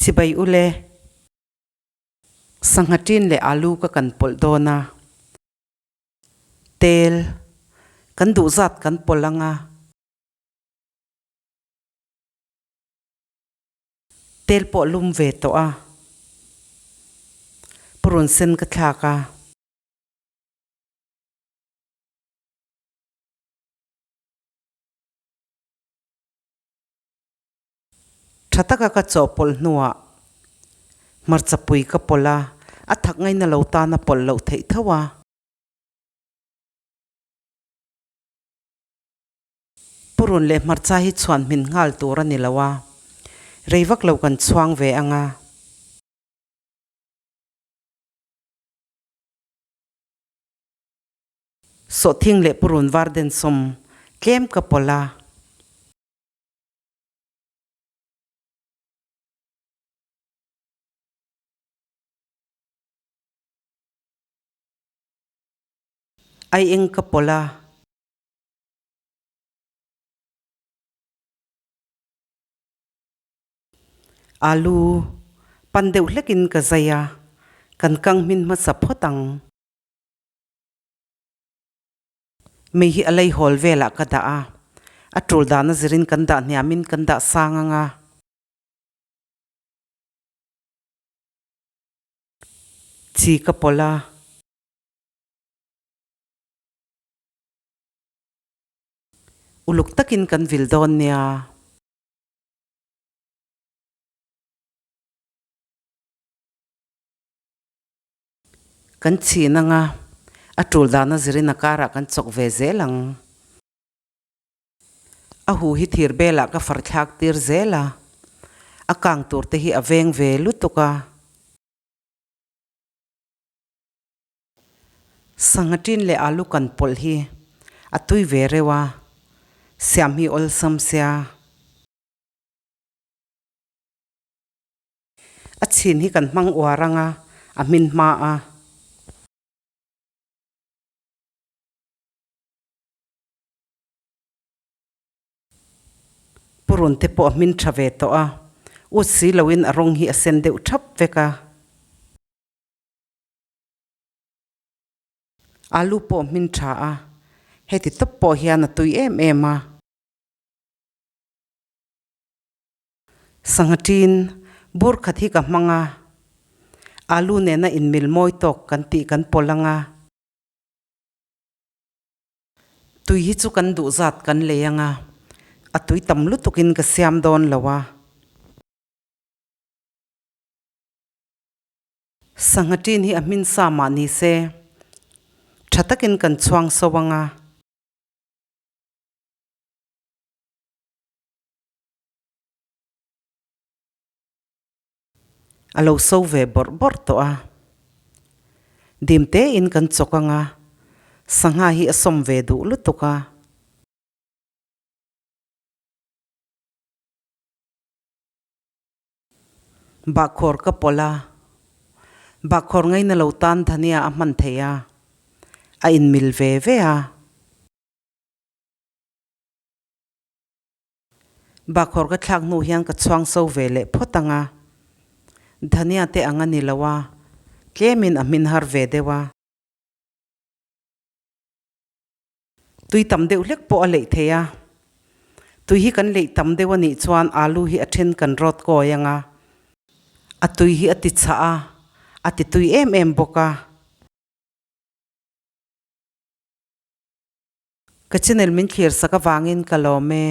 Chibai ule. Sangha tin leh alu ka kan pawlh dawn a. Tel kan duh zat kan pawlh ang a. Tel pawh lum ve tawh a. Purun sen ka thlak a. Tha taka ka chawhpawlh hnuah hmarcha pui ka pawlh a, a thak ngaina lo tan a pawlh loh theih tho a. Purun leh hmarcha hi chhuan hmin nghal tur a ni lo a, rei vak lo kan chhuang ve ang a. Sawhthing leh purun var densawm tlem ka pawlh a. Ai eng ka pawlh a. Alu pan deuh hlekin ka zai a, kan kang hmin hmasa phawt ang. Mei hi a lei hawl velah ka dah a, a tul dahna zirin kan dah hniamin kan dah sang ang a. Chi ka pawlh a. Uluk takin kan vil dawn nia. Kan chhin ang a, a tul dana zirin a karah kan chawk ve zel ang. A hu hi thir belah ka far thlak tir zel a, a kang tur te hi a veng ve lutuk a. Sangha tin leh alu kan pawlh hi a tui ve reuh a, siam hi awlsam sia. A chhin hi kan hmang uar ang a, a hmin hma a. Purun te pawh a hmin tha ve tawh a, ut si loin a rawng hi a sen deuh thap vek a. Alu pawh a hmin tha a, heti tawp pawh hian a tui em em a. Sangha ṭin bur khat hi ka hmang a, alu nena inmil mawi tawk kan tih kan pawlh ang a. Tui hi chu kan duh zat kan lei ang a, a tui tam lutukin ka siam dawn lo a. Sangha ṭin hi a hmin sa mah ni se, ṭha takin kan chhuang so ang a. A lo so ve bawrh bawrh tawh a, dim tein kan chawk ang a, sangha hi a sawm ve duh lutuk a. Bahkhawr ka pawlh a, bahkhawr ngaina lo tan dhania a hman thei a, a inmil ve ve a. Bakhawr ka thlak hnu hian ka chhuang so ve leh phawt ang a, dhania te ang a ni lo a, tlemin a hmin har ve deuh a. Tui tam deuh hlek pawh a leih thei a, tui hi kan leih tam deuh a nih chuan alu hi a then kan rawt kawi ang a, a tui hi a ti chhah a, a ti tui em em bawk a. Ka channel min thlir sak avangin ka lawm e.